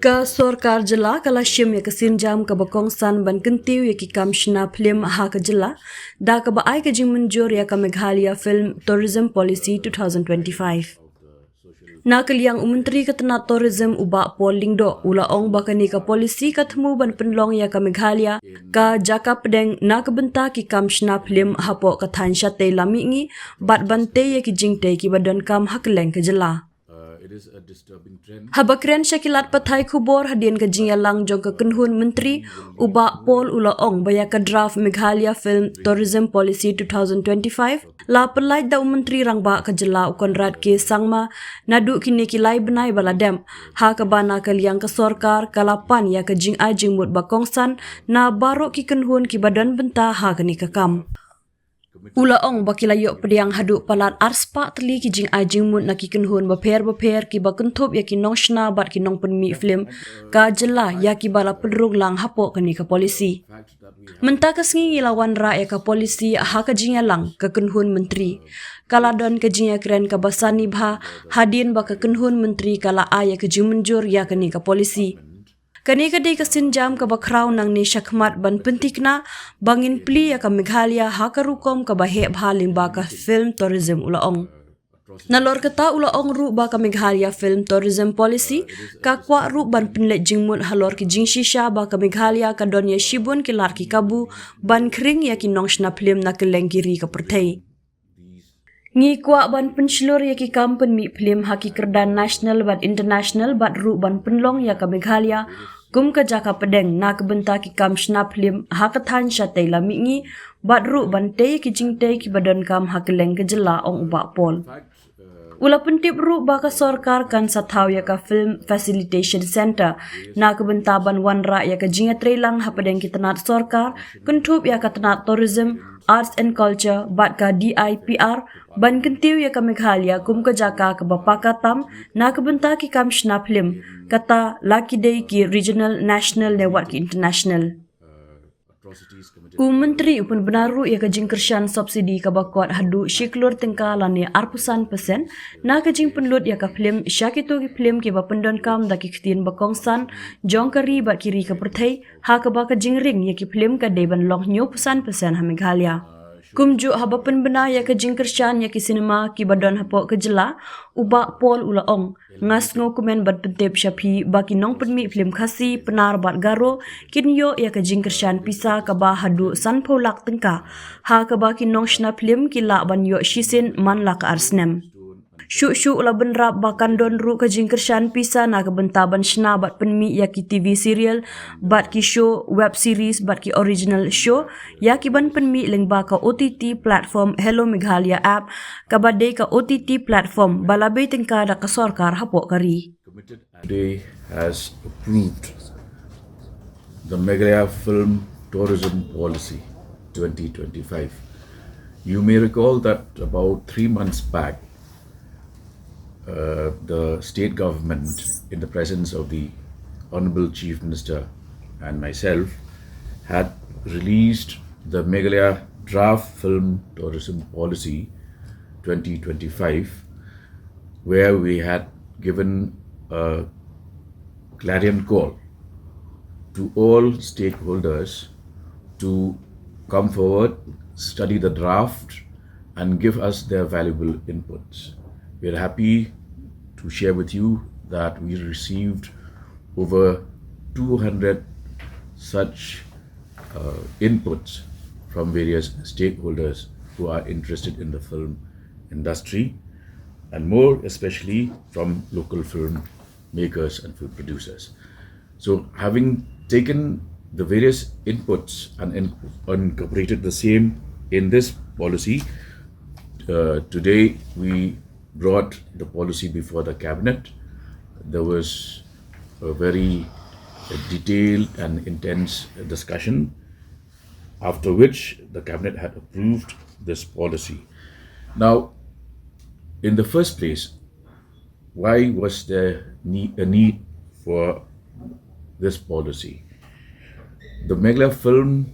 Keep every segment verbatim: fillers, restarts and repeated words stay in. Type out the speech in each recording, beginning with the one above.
Ka sorkar jylla ka la shim ïa ka sienjam kaba kongsan ban kyntiew ïa ki kam shna phlim ha ka jylla, da kaba ai ka jingmynjur ïa ka Meghalaya Film Tourism Policy two thousand twenty-five. Na ka liang u Myntri ka tnat Tourism u Bah Paul Lyngdoh u la ong ba kane ka policy ka thmu ban pynlong ïa ka Meghalaya ka jaka pdeng na ka bynta ki kam shna phlim hapoh ka thaiñ shatei lam mihngi bad ban tei ïa ki jingtei kiba donkam ha kylleng ka jylla. Haba kren sha ki lad pathai khubor hadien ka jingïalang jong ka kynhun myntri, u Bah Paul u la ong ba ïa ka draft Meghalaya Film Tourism Policy two thousand twenty-five la pyllait da u Myntri Rangbah ka jylla u Conrad K Sangma naduh kine ki lai bnai ba la dep, ha kaba na ka liang ka sorkar ka la pan ïa ka jingai jingmut ba kongsan na baroh ki kynhun kiba don bynta ha kane ka kam. U la ong ba ki la ïoh pdiang haduh palat arspah tylli ki jingai jingmut na ki kynhun bapher bapher kiba kynthup ïa ki nongshna bad ki nongpynmih phlim ka jylla ïa kiba la pynrung lang hapoh kane ka policy. Mynta ka sngi ngi la wanrah ïa ka policy ha ka jingïalang ka kynhun myntri. Ka la don ka jingïakren kaba sani bha hadien ba ka kynhun myntri ka la ai ïa ka jingmynjur ïa kane ka policy. Kane ka dei ka sienjam kaba khraw nangne shakhmat ban pynthikna ba ngin plie ïa ka Meghalaya ha ka rukom kaba heh bha lyngba ka film tourism, u la ong. Nalor kata u la ong ruh ba ka Meghalaya Film Tourism Policy ka kwah ruh ban pynleit jingmut halor ki jingshisha ba ka Meghalaya ka don ïa shibun ki lad ki kabu ban khring ïa ki nongshna phlim na kylleng ki ri ka pyrthei. Ngi kwah ban pynshlur ïa ki kam pynmih phlim ha ki kyrdan national bad international bad ruh ban pynlong ïa ka Meghalaya kum ka jaka pdeng na ka bynta ki kam shna phlim ha ka thaiñ shatei lam mihngi bad ruh ban tei ïa ki jingtei kiba donkam ha kylleng ka jylla, ong u Bah Paul. U la pyntip ruh ba ka sorkar kan sa thaw ïa ka Film Facilitation Centre na ka bynta ban wanrah ïa ka jingïatreilang hapdeng ki tnat sorkar kynthup ïa ka tnat Tourism, Arts and Culture bad ka D I P R ban kyntiew ïa ka Meghalaya kum ka jaka kaba paka tam na ka bynta ki kam shna phlim, kata la ki dei ki regional, national ne wat ki international. U Myntri u pynbna ruh ïa ka jingkyrshan subsidy kaba kot haduh shi klur tyngka lane arphew san percent na ka jingpynlut ïa ka phlim sha kito ki phlim kiba pyndonkam da ki ktien ba kongsan jong ka ri bad ki ri ka pyrthei, ha kaba ka jingring ïa ki phlim ka dei ban long hynñiewphew san percent ha Meghalaya. Kumjuh haba pynbna ïa ka jingkyrshan ïa ki sinema kiba don hapoh ka jylla, u Bah Paul u la ong, nga sngewkmen ban pyntip sha phi ba ki nongpynmih phlim Khasi, Pnar bad Garo kin ïoh ïa ka jingkyrshan pisa kaba haduh sanphew lak tyngka, ha kaba ki nongshna phlim ki lah ban ïoh shisien man la ka ar snem. Shuh shuh u la bynrap ba kan don ruh ka jingkyrshan pisa na ka bynta ban shna bad pynmih ïa ki T V serial bad ki show, web series bad ki original show ïa ki ban pynmih lyngba ka O T T platform Hello Meghalaya app, kaba dei ka O T T platform ba la bei tyngka da ka sorkar hapoh ka ri. Today has approved the Meghalaya Film Tourism Policy twenty twenty-five. You may recall that about three months back, uh, the state government, in the presence of the Honorable Chief Minister and myself, had released the Meghalaya Draft Film Tourism Policy twenty twenty-five, where we had given a clarion call to all stakeholders to come forward, study the draft, and give us their valuable inputs. We are happy to share with you that we received over two hundred such, uh, inputs from various stakeholders who are interested in the film industry, and more especially from local film makers and film producers. So, having taken the various inputs and in-, incorporated the same in this policy, uh, today we brought the policy before the cabinet. There was a very detailed and intense discussion, after which the cabinet had approved this policy. Now, in the first place, why was there need, a need for this policy? The Meghalaya Film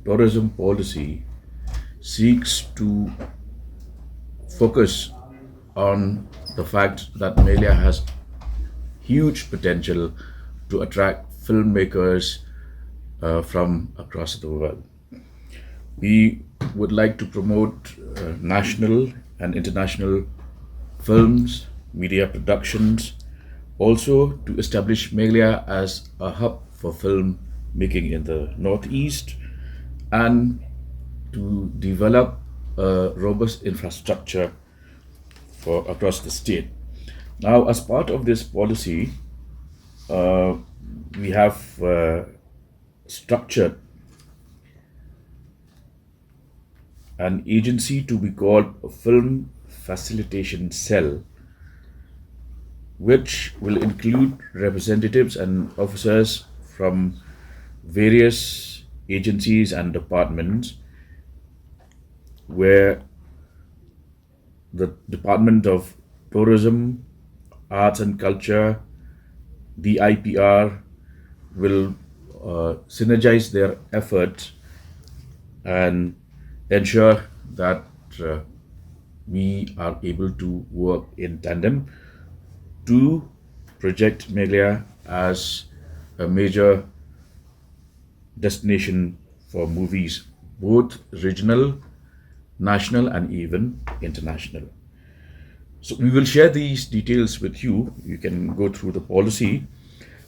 Tourism Policy seeks to focus on the fact that Meghalaya has huge potential to attract filmmakers uh, from across the world. We would like to promote uh, national and international films, media productions, also to establish Meghalaya as a hub for film making in the Northeast, and to develop a robust infrastructure for across the state. Now, as part of this policy, uh, we have uh, structured an agency to be called a Film Facilitation Cell, which will include representatives and officers from various agencies and departments, where the Department of Tourism, Arts and Culture, D I P R, will uh, synergize their efforts and ensure that uh, we are able to work in tandem to project Meghalaya as a major destination for movies, both regional, national, and even international. So we will share these details with you. You can go through the policy,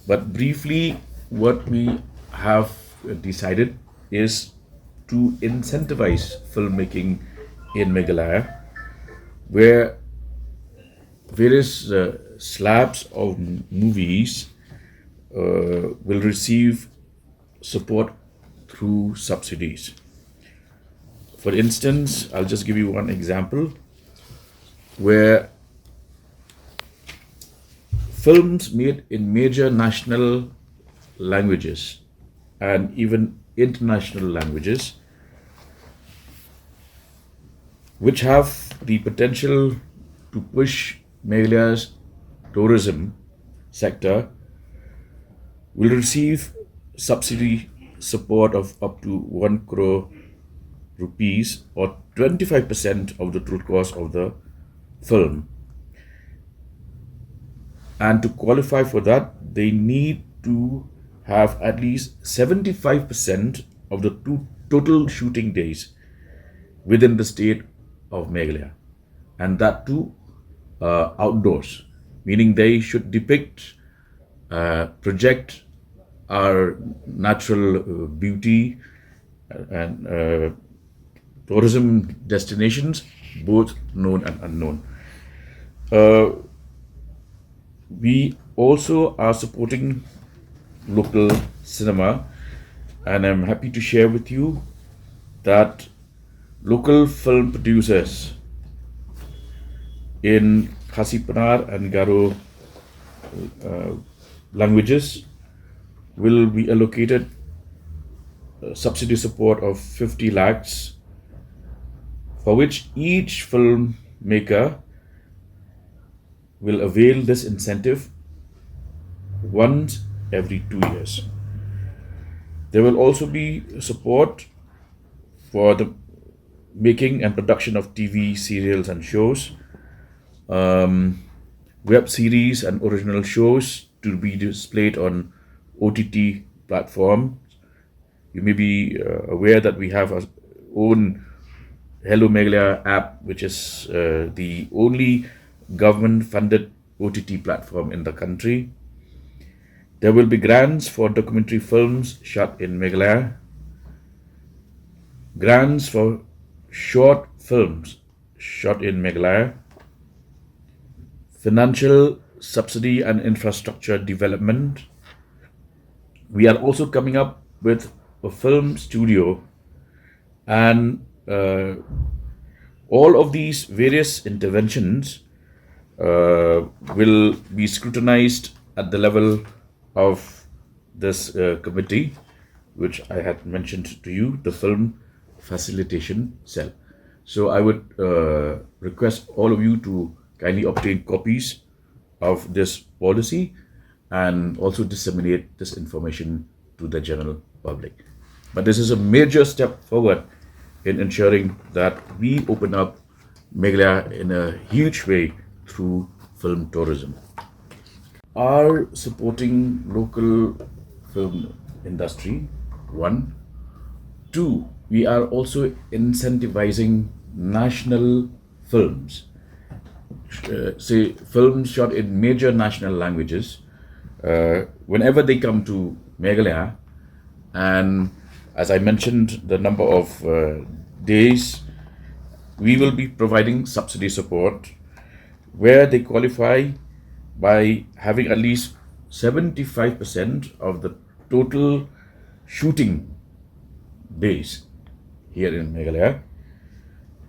but briefly, what we have decided is to incentivize filmmaking in Meghalaya, where various uh, slabs of movies uh, will receive support through subsidies. For instance, I'll just give you one example where films made in major national languages and even international languages, which have the potential to push Meghalaya's tourism sector, will receive subsidy support of up to one crore rupees, or twenty-five percent of the total cost of the film. And to qualify for that, they need to have at least seventy-five percent of the to- total shooting days within the state of Meghalaya, and that too uh, outdoors, meaning they should depict, uh, project our natural uh, beauty uh, and uh, tourism destinations, both known and unknown. Uh, we also are supporting local cinema, and I'm happy to share with you that local film producers in Khasi Pnar and Garo uh, languages will be allocated uh, subsidy support of fifty lakhs, for which each filmmaker will avail this incentive once every two years. There will also be support for the making and production of T V serials and shows, um, web series and original shows to be displayed on O T T platforms. You may be uh, aware that we have our own Hello Meghalaya app, which is uh, the only government-funded O T T platform in the country. There will be grants for documentary films shot in Meghalaya, grants for short films shot in Meghalaya, financial subsidy and infrastructure development. We are also coming up with a film studio, and uh, all of these various interventions uh, will be scrutinized at the level of this uh, committee, which I had mentioned to you, the Film Facilitation Cell. So I would uh, request all of you to kindly obtain copies of this policy and also disseminate this information to the general public. But this is a major step forward in ensuring that we open up Meghalaya in a huge way through film tourism. are supporting local film industry, one. Two, we are also incentivizing national films. Uh, say films shot in major national languages, uh, whenever they come to Meghalaya. And as I mentioned, the number of uh, days, we will be providing subsidy support where they qualify by having at least seventy-five percent of the total shooting days here in Meghalaya.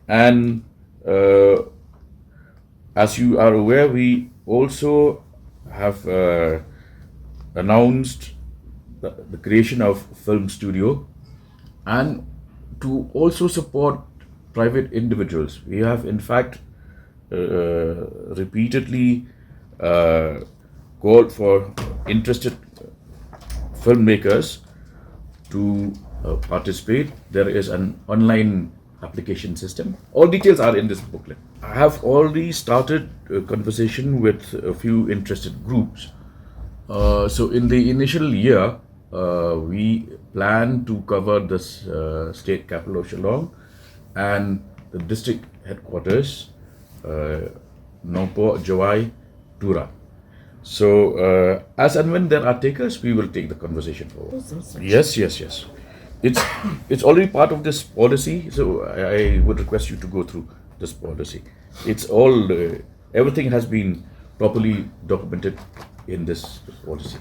And uh, as you are aware, we also have uh, announced the, the creation of film studio and to also support private individuals. We have, in fact, uh, repeatedly uh, called for interested filmmakers to uh, participate. There is an online application system. All details are in this booklet. I have already started a conversation with a few interested groups. Uh, so in the initial year, uh, we plan to cover this uh, state capital of Shillong and the district headquarters, uh, Nongpoh, Jowai, Tura. So uh, as and when there are takers, we will take the conversation forward. Yes, yes, yes. It's it's already part of this policy, so I, I would request you to go through this policy. It's all uh, everything has been properly documented in this policy.